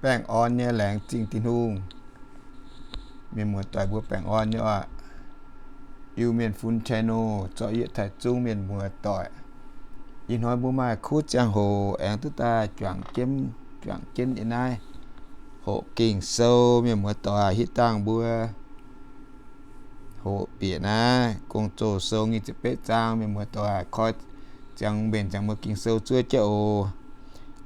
Baengh orn nyei, laengz zingh Tin-Hungh. Mienh muoz-doic mbuo baengh orn nyei oc. Iu-Mienh Fun channel, zorqv yietv taaih zungv mienh muoz-doic. Ih hnoi mbuo maaih kuv ziangh hoc aengx duqv daaih juangc jienv, juangc jienv yiem naaiv hoqc Ging-Sou. Mienh muoz-doic, hitv dangh mbuo hoqc bieqc naaiv Gong-Zoh Sou nyic ziepc betv zaang. Mienh muoz-doic, koi ziangx mbenc ziangx mbuo Ging-Sou zuov jienv oc.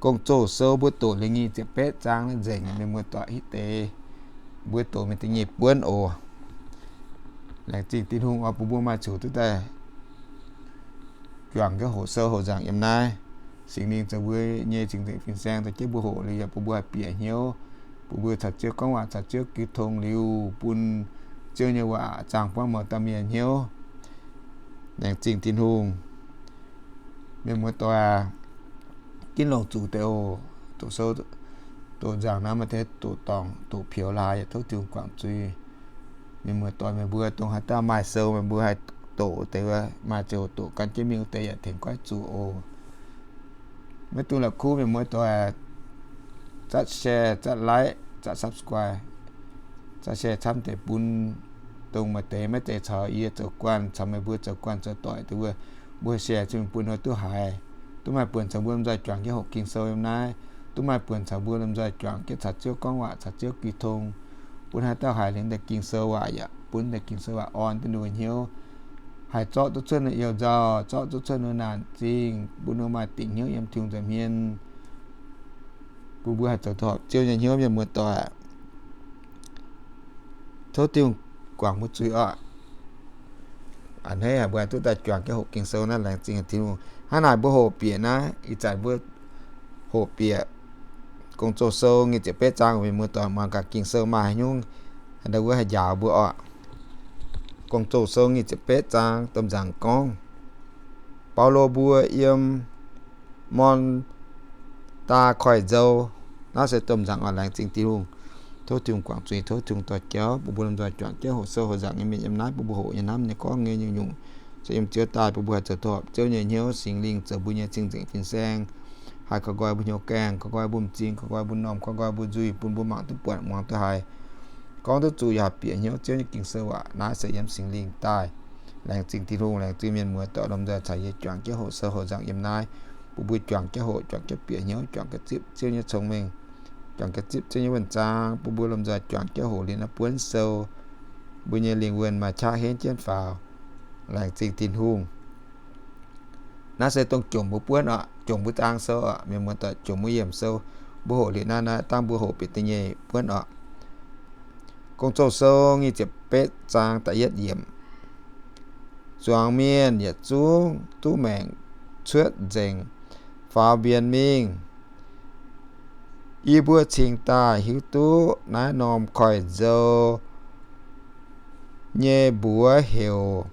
Gong-Zoh Sou mbuo doqc liuz nyic ziepc betv zaang naaiv nzengc, mienh muoz-doic, hitv deix mbuo doqc mingh da'nyeic buonv oc. Laengz zingh Tin-Hungh oix bun mbuo maaih zuqc duqv daaih juangc jienv hoqc sou hoqc nzaangc yiem naaiv. Singx Lingh zoux mbuo nyei cing-nzengc fin-saeng dorh jienv mbuo hoqc liuz yaac bun mbuo haih bieqc hnyouv, bun mbuo caux Ziouv gorngv waac, caux Ziouv jiu tong liuz, bun Ziouv nyei waac zaangh buangv mouz dauh mienh hnyouv. Laengz zingh Tin-Hungh. Mienh muoz-doic aac, ginv longc zuqc deix oc. Doqc sou, doqc nzaangc naaiv maaih deix doqc dorngc, doqc peux laaix, yaac tov Tin-Hungh guangc zuiz. Mienh muoz-doic meih mbuo dongh haaix dauh maaih sou meih mbuo haih doqc deix wuov, maaih ziouc doqc gan jienv mingh wuov deix yaac tengx goiv zuqc oc. Maiv dungx la'kuqv mienh muoz-doic, zatv share, zatv like, zatv subscribe, zatv share camv deix bun dongh maaih deix maiv zeiz caux yie zoux guanh, caux meih mbuo zoux guanh zoux doic deix wuov, mbuo share cun bun ninh duqv haiz, duqv maaih buonc caux mbuo lomh nzoih juangc jienv hoqc Ging-Sou yiem naaiv, duqv maaih buonc caux mbuo lomh nzoih juangc jienv caux Ziouv gorngv waac, caux Ziouv jiu tong, bun haaix dauh haiz liuz deix Ging-Sou waac yaac bun deix Ging-Sou waac orn duqv ninh mbuo hnyouv, haih zorqv duqv cuotv ninh mbuo you-nzauh, zorqv duqv cuotv ninh mbuo naanc zingh, bun ninh mbuo maaih dingc hnyouv yiem Tin-Hungh nza'hmien, bun mbuo haih zoux duqv horpc Ziouv nyei hnyouv. Mienh muoz-doic, tov Tin-Hungh guangc mbuo zuiz oc. A'hneiv haic mbuo haih duqv daaih juangc jienv hoqc Ging-Sou naaiv, laengz zingh haic Tin-Hungh. Hnangv naaic mbuo hoqc bieqc naaiv, ih zanc mbuo hoqc bieqc Gong-Zoh Sou nyic ziepc betv zaang. Mienh muoz-doic muangx gaax Ging-Sou maaih haaix nyungc, haaix dauh wuov haih njaaux mbuo oc. Gong-Zoh Sou nyic ziepc betv zaang domh nzaangc gorngv, Baulo mbuo yiem Morn^ndaa Koiv-Nzou. Naaiv se domh nzaangc oc. Laengz zingh Tin-Hungh. Tov Tin-Hungh guangc zuiz, tov Tin-Hungh dorh jauv bun mbuo lomh nzoih juangc jienv hoqc sou hoqc nzaangc nyei mienh yiem naaiv, bun mbuo hoqc nyei, hnamv nyei, gorngv nyei, nyungc-nyungc se yiem Ziouv daaih, bun mbuo haih zoux duqv horpc Ziouv nyei hnyouv. Singx Lingh zoux mbuo nyei cing-nzengc fin-saeng, haih koi nqoi mbuo hnyouv gaengh, koi nqoi mbuo m'zing, koi nqoi mbuo m'normh, koi nqoi mbuo nzuih, bun mbuo mangc duqv buatc, muangx duqv haiz, gorngv duqv zuqc, yaac haih bieqc hnyouv Ziouv nyei Ging-Sou waac. Naaiv se yiem Singx Lingh daaih. Laengz zingh Tin-Hungh, laengz zingh mienh muoz-doic lomh nzoih caux yie juangc jienv hoqc sou hoqc nzaangc yiem naaiv, bun mbuo juangc jienv hoqc, juangc jienv bieqc hnyouv, juangc jienv zipv Ziouv nyei cong-mengh, juangc jienv zipv Ziouv nyei wuonh zaang, bun mbuo lomh nzoih juangc jienv hoqc liuz naaiv buonv sou, mbuo nyei lingh wuonh maaih qaqv henv jienv faaux. Laengz zingh Tin-Hungh. Naaiv se dongh jomc mbuo buonv oc, jomc mbuo zaang sou oc, mienh muoz-doic, jomc mbuo yiemc sou. Mbuo hoqc liuz naaiv, naaiv dangh mbuo hoqc bieqc da'nyeic buonv oc. Gong-Zoh Sou nyic ziepc betv zaang da'yietv yiemc. Zuangx mienh yietc zungv duqv maengc cuotv nzengc faaux mbienx mingh. Yie mbuo cingx daaih hiuv duqv naaiv norm koiv-nzou nyei mbuox heuc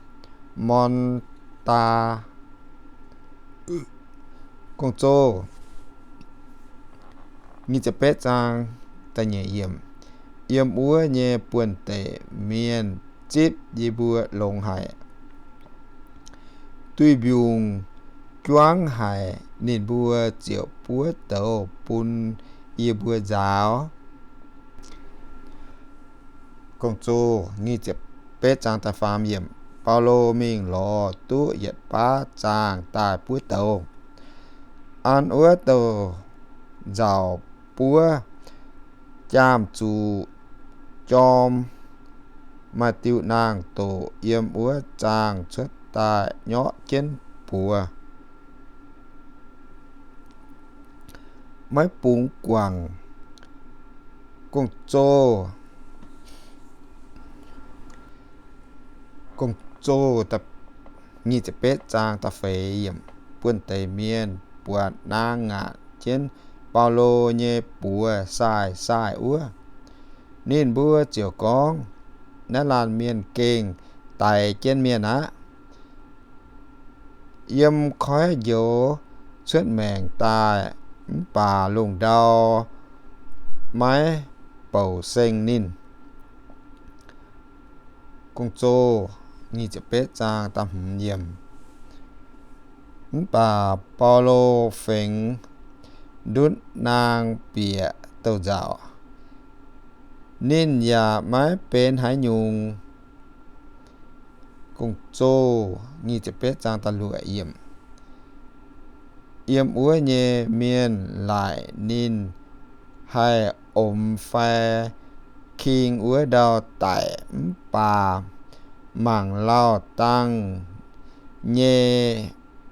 Morn^ndaa. Gong-Zoh nyic ziepc betv zaang da'nyeic yiemc. Yiem wuov nyei buonv-deic mienh zipv yie mbuo longx haic. Duih mbiungc juangv haic, ninh mbuo ziouc buov douz bun yie mbuo nzaaux. Gong-Zoh nyic ziepc betv zaang da'faam yiemc. Baulo mingh lorz duqv yietc baav zaangh daaih buov douz. An wuov douz nzauc buov jaam-zuqc jorm, maaih diuh naang-doqc yiem wuov zaangh cuotv daaih nyorqv jienv buoz. Maiv bungx guangc. Gong-Zoh, Gong-Zoh nyic ziepc betv zaang da'feix yiemc. Buonv-deic mienh buatc naang ngaatc jienv Baulo nyei buoz sai-sai wuov. Ninh mbuo ziouc gorngv, Naaiv laanh mienh gengh daix jienv mienh aqv. Yiem koiv njoux cuotv maengc daaih, mv baac lungh ndau maiv bouc seng ninh. Gong-Zoh nyic ziepc betv zaang da'hmz yiemc. Mv baac Baulo fengx ndutv naang bieqc douh nzauc. Ninh yaac maiv benx haaix nyungc. Yiem wuov nyei mienh laaic ninh haih omx fai king wuov ndau daic, mv baac mangc lauh dangh nyei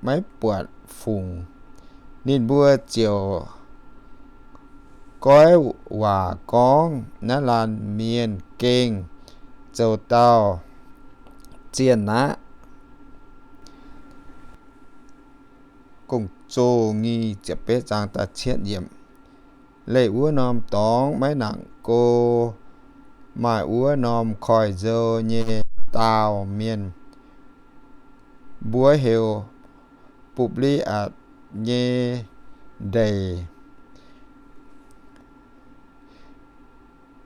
maiv buatc fungc. Ninh mbuo ziouc goiv waac gorngv, Naaiv laanh mienh gengh zoux dauh zienh aqv. Leih wuov norm dorngx maiv nangc go, maaih wuov norm koiv-nzou nyei daauh mienh, mbuox heuc Bupv^li^atc nyei Ndeic.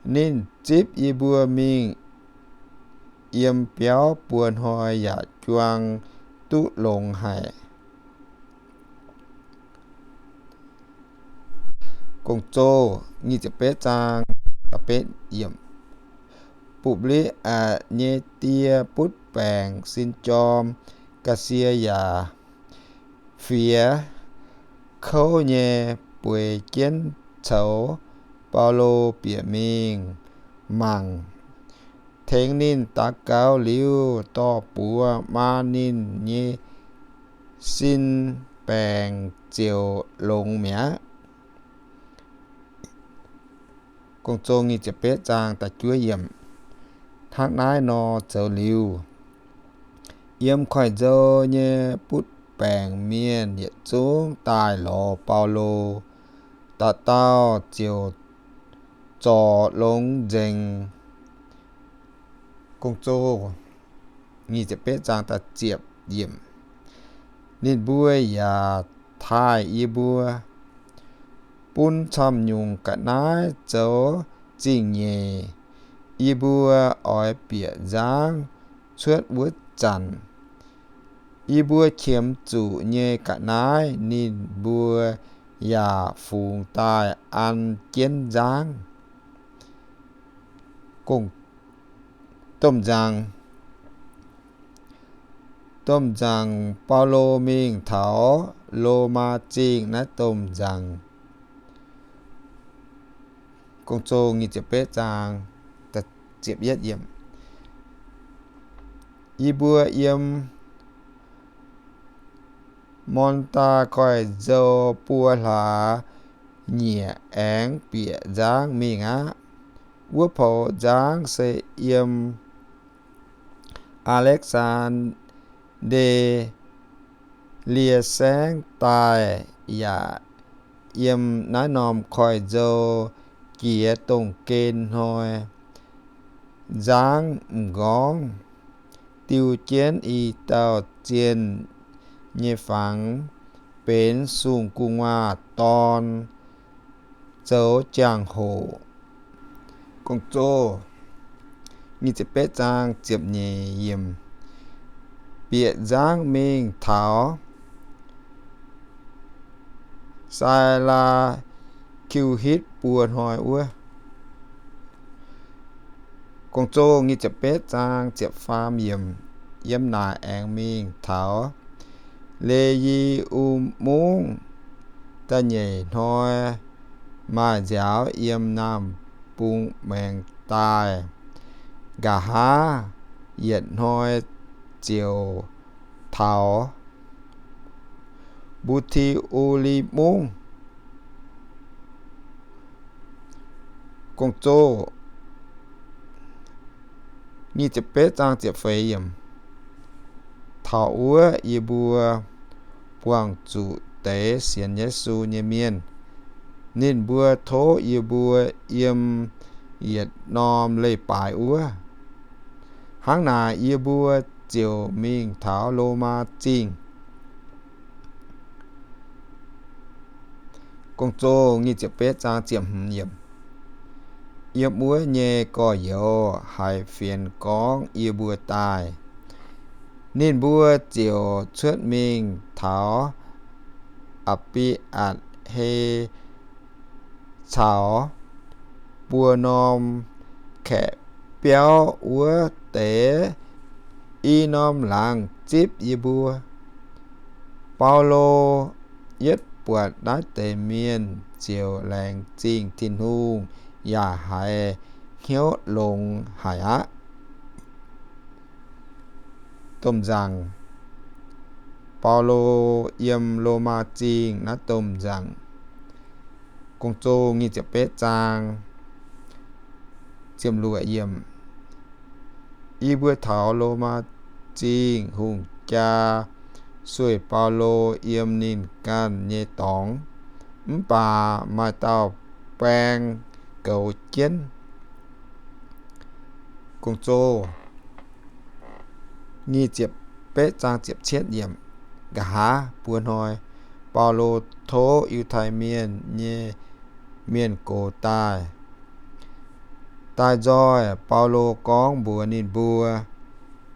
Ninh zipv yie mbuo mingh yiem biauv buo hnoi yaac juang duqv longx haic. Bupv^li^atc nyei die butv baengc sin jorm ga'sie yaac fiev kouv nyei bueix jienv coux Baulo bieqc mingh mangc. Tengx ninh daux gaux liuz, dorh buoz maan ninh nyei sin baengc ziouc longx mi'aqv. Hnangv naaiv nor zoux liuz, yiem koiv-nzou nyei butv baengc mienh yietc zungv daaih lorz Baulo. Dauh dauh ziouc zorc longx nzengc. Ninh mbuo yaac taaih yie mbuo, bun camv-nyungc ga'naaiv zoux zingh nyeic. Yie mbuo oix bieqc nzangv cuotv wuov zanc, yie mbuo qiemx zuqc nyei ga'naaiv ninh mbuo yaac fungx daaih an jienv nzangv. Domh nzaangc, domh nzaangc Baulo mingh taux Lomaa Zingh. Naaiv domh nzaangc. Yie mbuo yiem Mortaa Koiv-Nzou buo hlaax nyieqc aengx bieqc nzangv mingh aqv. Wuov poux nzangv se yiem Aa^lekv^saan^die Saengv daaih, yaac yiem naaiv norm koiv-nzou jiex dongh gen hnoi. Nzangv m'nqorngv diu jienv i dauh zienh nyei fangx, benx sung gu'nguaaz-dorn, zoux jangx-hoc. Bieqc nzangv mingh taux Sai^laa^kiu^hitv buo hnoi wuov. Yiem naaic aengx mingh taux Le^yi^u Mungv da'nyeic hnoi, maaih nziaaux yiem naamh bung maengx daaih. Nqa'haav yietc hnoi ziouc taux Mbu^ti^u^li Mungv. Taux wuov yie mbuo buangh zuqc deix sienx Yesu nyei mienh. Ninh mbuo tov yie mbuo yiem yietc norm leiz-baaix wuov. Hnangv naaic yie mbuo ziouc mingh taux Lomaa Zingh. Yiem wuov nyei gorx-youz haiz fienx gorngv yie mbuo daaih. Ninh mbuo ziouc cuotv mingh taux Apc^bi^atc^he caux buo norm kaeqv biauv wuov deix i norm laangz zipv yie mbuo. Baulo yietv buatc naaiv deix mienh ziouc laengz zingh Tin-Hungh yaac haiz hnyouv longx haic aqv. Domh nzaangc, Baulo yiem Lomaa Zingh naaiv domh nzaangc. Gong-Zoh nyic ziepc betv zaang, ziepc luoqc yiemc. Yie mbuo taux Lomaa Zingh hungh jaa sueih Baulo yiem ninh ganh nyei dorngx, mv baac maaih dauh baeng goux jienv. Gong-Zoh nyic ziepc betv zaang ziepc cietv yiemc. Nqa'haav buo hnoi, Baulo tov Yiutai Mienh nyei mienh gox daaih. Daaih nzoih Baulo gorngv mbuox ninh mbuo,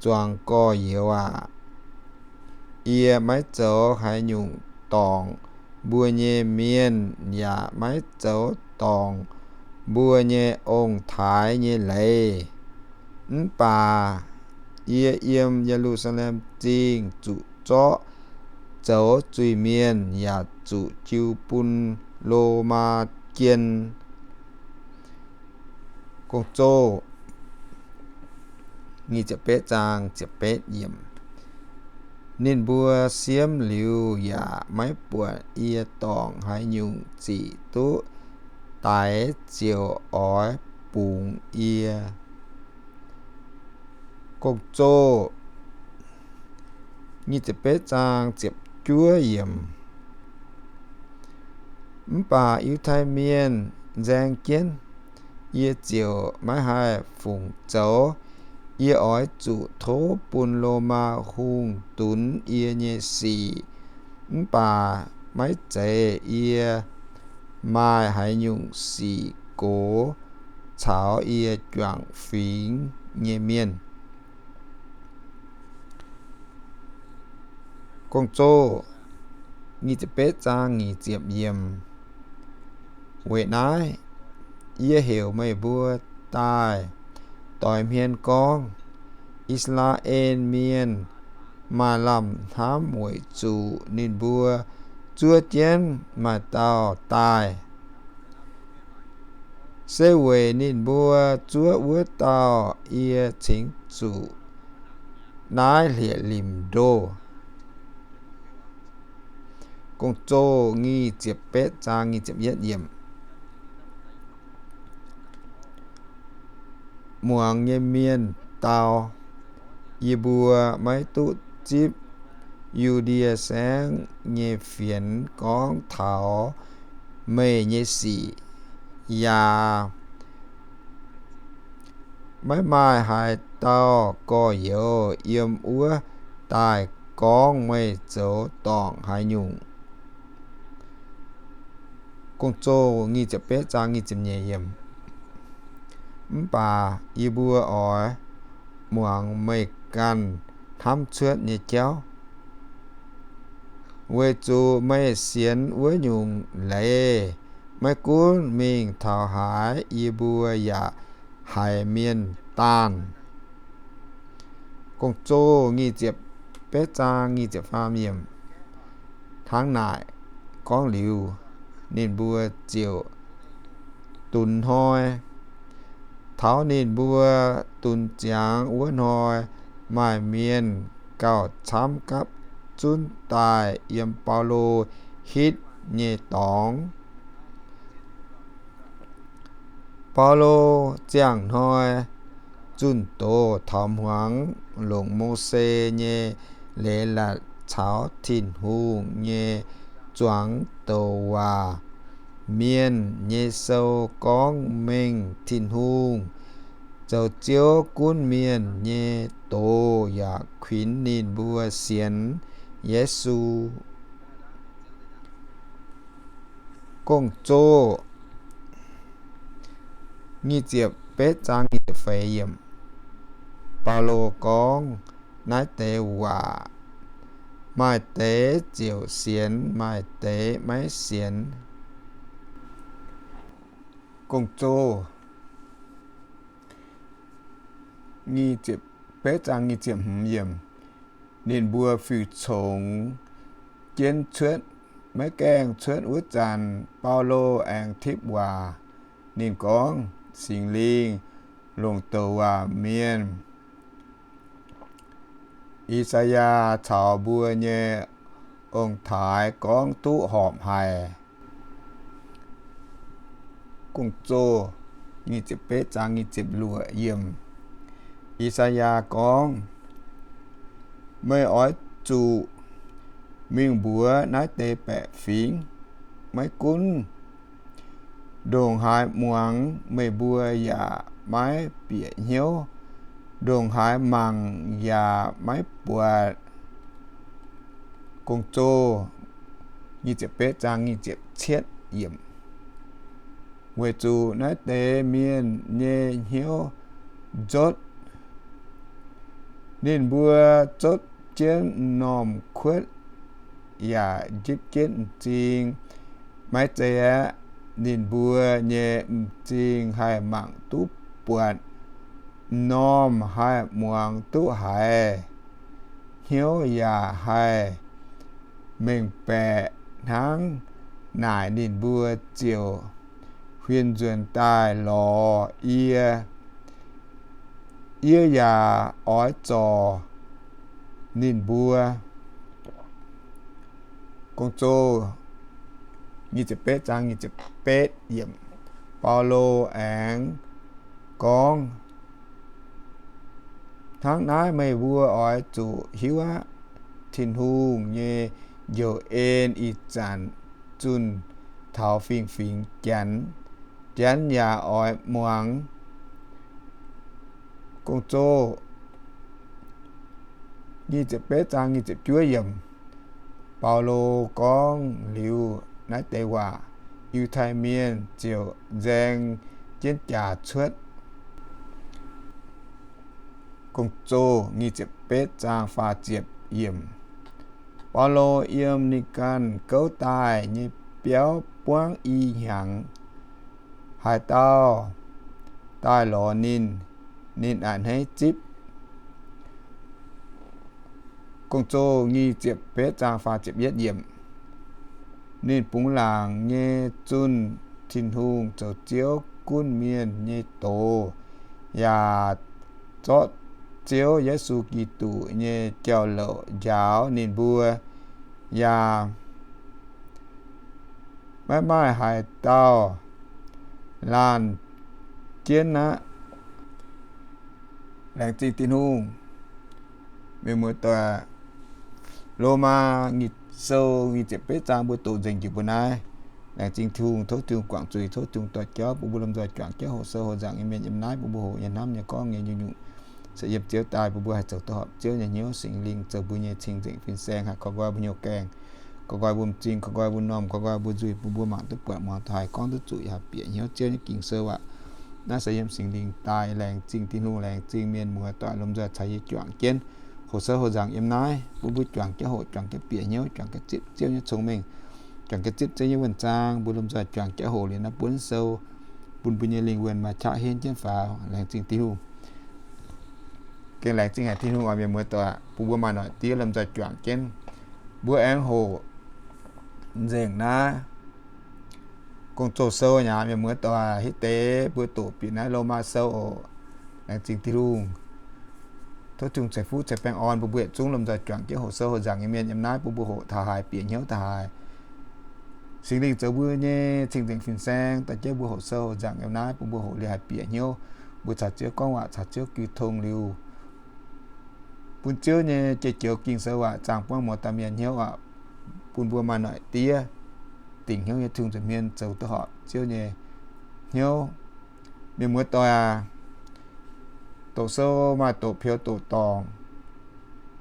Zuangx gorx-youz aac, yie maiv zoux haaix nyungc dorngc mbuo nyei mienh yaac maiv zoux dorngc mbuo nyei ong-taaix nyei leiz. Mv baac yie yiem Ye^lu^saa^lem Zingh zuqc zorqv zoux zuiz-mienh yaac zuqc jiu bun Lomaa jien. Gong-Zoh nyic ziepc betv zaang ziepc betv yiemc. Ninh mbuo siemv liuz yaac maiv buatc yie dorngc haaix nyungc zic duqv daix ziouc oix bungx yie. Gong-Zoh nyic ziepc betv zaang ziepc juov yiemc. Mv baac Yiutai Mienh nzaeng jienv, yie ziouc maiv haih fungc zoux. Yie oix zuqc tov bun Lomaa hungh dunx yie nyei sic, mv baac maiv zeiz yie maaih haaix nyungc sic gox caux yie juangc fingx nyei mienh. Gong-Zoh nyic ziepc betv zaang nyic ziepc yiemc. Weic naaiv yie heuc meih mbuo daaih doix hmien gorngv, I^saa^laa^en Mienh maaih lamh hnamv weic zuqc ninh mbuo zuov jienv maaih dauh daaih. Se weic ninh mbuo zuov wuov dauh yie cingx zuqc naaiv hlieqv-limc ndoh. Gong-Zoh nyic ziepc betv zaang nyic ziepc yietv yiemc. Muangx nyei mienh dau, Yie mbuo maiv duqv zipv Yu^ndie Saengv nyei fienx gorngv taux meih nyei sic, yaac maiv maaih haaix dauh gorx-youz yiem wuov daaih gorngv meih zoux dorngc haaix nyungc. Gong-Zoh nyic ziepc betv zaang nyic ziepc nyeic yiemc. Mv baac yie mbuo oix muangx meih ganh hnamv cuotv nyei jauv, weic zuqc meih sienx wuov nyungc leiz maiv gunv mingh taux haaix, yie mbuo yaac haiz mienh daanh. Gong-Zoh nyic ziepc betv zaang nyic ziepc faam yiemc. Hnangv naaic gorngv liuz, ninh mbuo ziouc dunx hnoi. Taux ninh mbuo dunx ziangx wuov hnoi, maaih mienh gauh camv gapv zunv daaih yiem Baulo hitv nyei dorngx. Baulo ziangh hnoi zunh doz taux hmuangx longc Mose nyei leiz-latc caux Tin-Hungh nyei zuangx douc waac. Mienh nyei sou gorngv mengh Tin-Hungh, zoux Ziouv gunv mienh nyei doz yaac kuinx ninh mbuo sienx Yesu. Gong-Zoh nyic ziepc betv zaang nyic ziepc feix yiemc. Baulo gorngv naaiv deix waac, maaih deix ziouc sienx, maaih deix maiv sienx. Gong-zoh betv zaang nyic ziepc hmz yiemc. Ninh mbuo fih congx jienv cuotv, maiv gaengh cuotv wuov zanc, Baulo aengx tipv waac. Ninh gorngv, Singx Lingh longc douc waac mienh I^saa^yaa caux mbuo nyei ong-taaix gorngv duqv horpc haic. I^saa^yaa gorngv, Meih oix zuqc mingh mbuox naaiv deix baeqc fingx, maiv gunv ndongc haaix muangx meih mbuo yaac maiv bieqc hnyouv, ndongc haaix mangc yaac maiv buatc. Weic zuqc naaiv deix mienh nyei hnyouv nzotv. Ninh mbuo zotv jienv m'normh kuotv yaac njipv jienv m'zing. Maiv zeiz aeqv, ninh mbuo nyei m'zing haih mangc duqv buatc, m'normh haih muangx duqv haiz, hnyouv yaac haih mengh baeqc hnangv naaic, ninh mbuo ziouc huin nzuonx daaih lorz yie. Yie yaac oix zorc ninh mbuo. Baulo aengx gorngv, Hnangv naaiv meih mbuo oix zuqc hiuv aqv. Tin-Hungh nyei njoux en ih zanc zunh taux fingx-fingx Janx. Janx yaac oix muangx. Baulo gorngv liuz naaiv deix waac, Yiutai Mienh ziouc nzaeng jienv jaax cuotv. Baulo yiem ninh ganh gouv daaih nyei biauv buangv i hnyangx. Haaix dauh daaih lorz ninh, ninh a'hneiv zipv. Ninh bungx laangc nyei zunh Tin-Hungh zoux Ziouv gunv mienh nyei doz, yaac zorqv Ziouv Yesu Giduc nyei jauv-louc njaaux ninh mbuo, yaac maiv maaih haaix dauh laanh jienv aqv. Laengz zingh Tin-Hungh. Mienh muoz-doic, Lomaa Sou nyic ziepc betv zaang mbuo doqc nzengc njiec mbuo naaiv. Laengz zingh Tin-Hungh, tov Tin-Hungh guangc zuiz, tov Tin-Hungh dorh jauv bun mbuo lomh nzoih juangc jienv hoqc sou hoqc nzangc nyei mienh yiem naaiv, bun mbuo hoqc nyei hnamv nyei gorngv nyei nyungc-nyungc, se yiem Ziouv daaih bun mbuo haih zoux duqv horpc Ziouv nyei hnyouv. Singx Lingh zoux mbuo nyei cing-nzengc fin-saeng, haih koi nqoi mbuo hnyouv gaengh, koi nqoi mbuo m'zing, koi nqoi mbuo m'normh, koi nqoi mbuo nzuih, bun mbuo mangc duqv buatc, muangx duqv haiz, gorngv duqv zuqc, yaac haih bieqc hnyouv Ziouv nyei Ging-Sou aqv. Naaiv se yiem Singx Lingh daaih. Laengz zingh Tin-Hungh, laengz zingh mienh muoz-doic lomh nzoih caux yie juangc jienv hoqc sou hoqc nzangc yiem naaiv, bun mbuo juangc jienv hoqc, juangc jienv bieqc hnyouv, juangc jienv zipv Ziouv nyei cong-mengh, juangc jienv zipv Ziouv nyei wuonh zaang. Mbuo lomh nzoih juangc jienv hoqc liuz naaiv buonv sou, bun mbuo nyei lingh wuonh maaih qaqv henv jienv faaux. Laengz zingh Tin-Hungh. Gengh laengz zingh haic Tin-Hungh oc, mienh muoz-doic, bun mbuo maaih noic diev lomh nzoih juangc jienv. Mbuo aengx hoqc nzengc naaiv Gong-Zoh Sou aqv, mienh muoz-doic. Hitv deix mbuo doqc bieqc naaiv Lomaa Sou oc. Laengz zingh Tin-Hungh. Tov Tin-Hungh ceix fuqv ceix baengh orn bun mbuo yietc zungv lomh nzoih juangc jienv hoqc sou hoqc nzangc nyei mienh yiem naaiv, bun mbuo hoqc taux haaix bieqc hnyouv taux haaix. Singx Lingh zoux mbuo nyei cing-nzengc fin-saeng, dorh jienv mbuo hoqc sou hoqc nzangc yiem naaiv, bun mbuo hoqc liuz haih bieqc hnyouv. Mbuo caux Ziouv gorngv waac, caux Ziouv jiu tong liuz, bun Ziouv nyei jiex joux Ging-Sou waac zaangh buangv muoz-doic mienh hnyouv aqv, bun mbuo maaih noic diev dingc hnyouv nyei Tin-Hungh nza'hmien zoux duqv horpc Ziouv nyei hnyouv. Mienh muoz-doic aac, doqc sou maaih doqc peux doqc dorngc,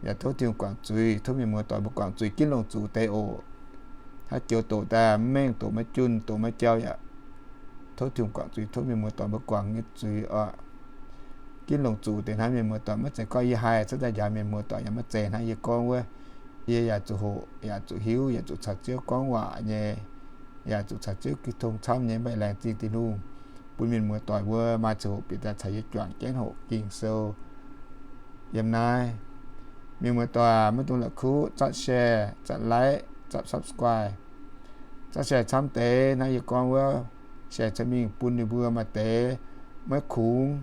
yaac tov Tin-Hungh guangc zuiz, tov mienh muoz-doic mbuo guangc zuiz ginv longc zuqc deix oc. Hnangv joux doqc daaih mv mengh, doqc maiv junh, doqc maiv jauv yaac tov Tin-Hungh guangc zuiz, tov mienh muoz-doic mbuo guangc nyei zuiz oc. Ginv longc zuqc deix hnangv. Mienh muoz-doic, maiv zeiz gorngv yie haih cuotv daaih njaaux mienh muoz-doic yaac maiv zeiz hnangv. Yie gorngv wuov, yie yaac zuqc hoqc, yaac zuqc hiuv, yaac zuqc caux Ziouv gorngv waac nyei, yaac zuqc caux Ziouv jiu tong camv nyei. Mv baac laengz zingh Tin-Hungh, bun mienh muoz-doic mbuo maaih ziangh hoc bieqc daaih caux yie juangc jienv hoqc Ging-Sou yiem naaiv. Mienh muoz-doic maiv dungx la'kuqv zatv share, zatv like, zatv subscribe. Zatv share camv deix naaiv yie gorngv wuov, share ceix mingh bun ninh mbuo maaih deix maiv kungx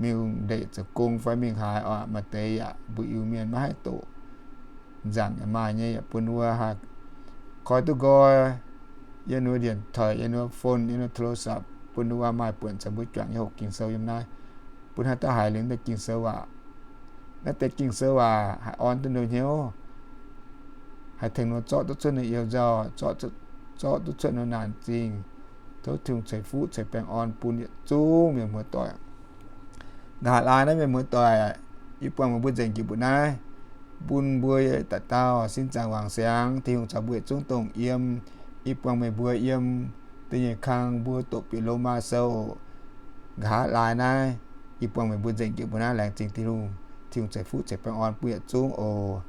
mingh ndeic zoux gong fai mingh haaix oc, maaih deix yaac mbuo Iu-Mienh maiv haih doqc nzangc yaac maaih nyei, yaac bun wuov haih koi duqv nqoi yiem wuov điện thoại, yiem wuov phone, yiem wuov โทรศัพท์, bun wuov maaih buonc caux mbuo juangc nyei hoqc Ging-Sou yiem naaiv, bun haaix dauh haiz liuz deix Ging-Sou waac. Naaiv deix Ging-Sou waac haih orn duqv ninh hnyouv, haih tengx ninh zorqv duqv cuotv ninh you nzauh, zorqv duqv cuotv ninh naanc zingh. Tov Tin-Hungh ceix fuqv ceix baengh orn bun yietc zungv mienh muoz-doic. Nqa'haav laai naaiv mienh muoz-doic, yie buangh meih mbuo nzengc jiex mbu'naaiv, bun mbuo da'dauh sin zaangc wangc siangx. Tin-Hungh caux mbuo yietc zungv dongh yiem. Yie buangh meih mbuo yiem da'nyeic kang mbuo doqc bieqc Lomaa Sou. Nqa'haav laai naaiv, yie buangh meih mbuo nzengc jiex mbu'naaiv. Laengz zingh Tin-Hungh. Tin-Hungh ceix fuqv ceix baengh orn bun yietc zungv oc.